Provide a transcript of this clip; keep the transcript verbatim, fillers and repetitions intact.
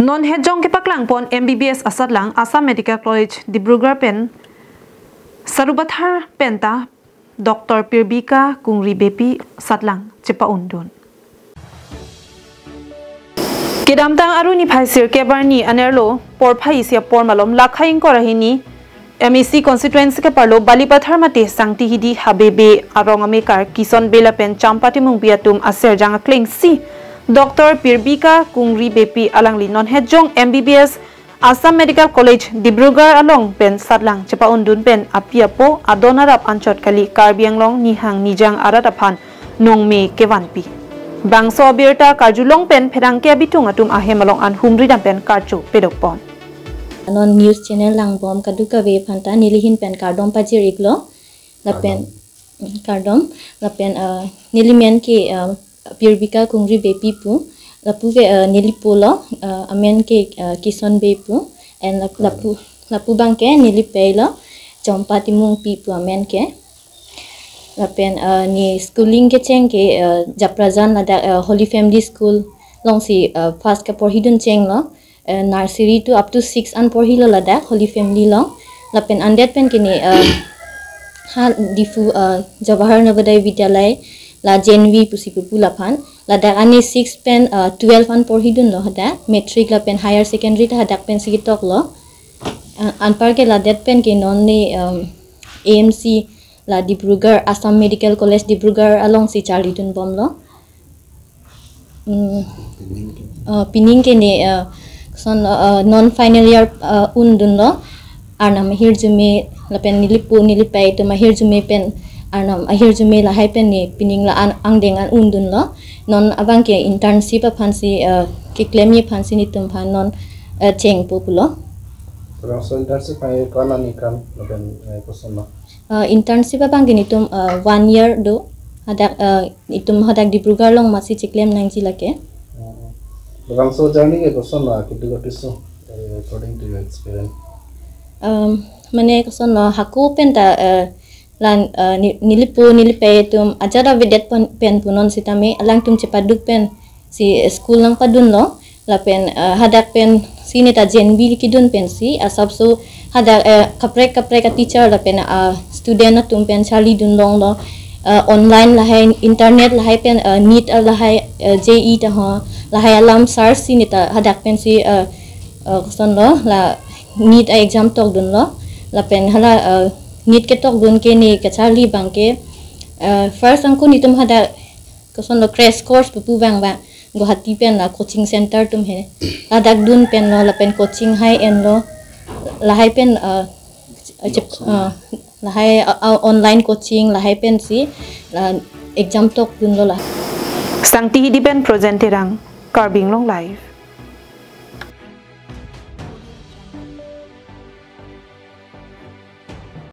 Non hetjong kepaklangpon M B B S asatlang Assam Medical College Dibrugarh pen Sarupathar penta Doctor Pirbika Kungri Beypi satlang chepa-undun. Kedamtang Aru niphai sirkep arni anerlo porphai isi apor malom lakhai ingkoi ra hini M A C constituency keparlo Balipathar mate Sangtihidi Habe Bey arong amekar Kison Bey lapen Champa Timungpi atum aserjang aklengsi Doctor Pirbika Kungri Beypi alangli non hetjong M B B S Assam Medical College Dibrugarh along pen satlang chepa-undun pen api apo adon arap anchot kali Karbi Anglong nihang nijang arat aphan nongme kevanpi. Bangso abirta karjulong pen pherangke abitung atum ahem along an humri dam pen karcho pedokpon. Non news channel langbom kadokave aphanta nelihin pen kardom pajir-iklo. Lapen kardom. Kardom. Lapen, ah, nelimen ke, ah, Pirbika Kungri Beypi pu. Lapu ke, ah, nelipo lo, ah, amen ke, ah, Kison Bey pu. And lap-, lapu, lapu abang ke nelipei lo, Champa Timungpi pu amen ke. Lapen, ah, ne schooling kecheng ke, ah, Japrajan ladak, ah, Holy Family School alongsi, ah, first kaporhidun chenglo. Eh, nursery to up to six an porhilo ladak Holy Family along. Lapen andet pen ke ne, eh, ha Diphu, eh, Jawahar Navodaya Vidyalaya la J N V pusi pupu laphan. Ladak an ne six pen, eh, twelve an porhidunlo hadak. Matric lapen higher secondary ta hadak pensi ketoklo. Eh, anpar ke ladak pen ke non ne, em, A M C la Dibrugarh, Assam Medical College Dibrugarh alongsi charlidunbomlo. Hmm. Pining ke. Eh, pining ke ne, eh, son, eh, non final year, eh, undunlo. Arnam ahirjume lapen nelipo nelipei atum ahirjume pen, arnam ahirjume lahai pen ne pining la an angdeng an undunlo. Non abang ke internship aphansi, eh, keklemji aphansi netum aphan non, eh, chengpo pulo. Laso internship hai ko-an ani kam lapen, eh, kosonlo? Eh, internship abang ke netum, eh, one year do. Hadak, eh, netum hadak Dibrugarh along masi chiklem nangji lake. Oh. Labangso journey ke kosonlo, keduk apiso, eh, according to your experience? Em, mane kosonlo, hako penta, eh, lan, eh, ne-, nelipo nelipei atum ajat avedet pen, pen punon sitame alangtum chepaduk pen si school nangpadunlo, lapen, eh, hadak pensi neta J N V kedun pensi asapso hadak, eh, kaprek kaprek a-teacher lapen, eh, student atum pen charlidunlonglo, eh, online lahai, internet lahai pen, eh, NEET, eh, lahai, eh, J E E ta ho, lahai alam search si neta hadak pensi, eh, eh, kosonlo, la NEET a-exam tokdunlo, lapen hala, eh, NEET ketokdun ke ne kacharli abang ke, eh, first angkun netum hadak kosonlo crash course pupu abang abang Guwahati pen la coaching center atum he. Ladak dun penlo lapen coaching hai enlo. Lahai pen, uh, chep-, uh, lahai, uh, uh, online coaching lahai pensi la exam tokdunlo la. Sangtihidi pen Projen Terang, Karbi Anglong Live.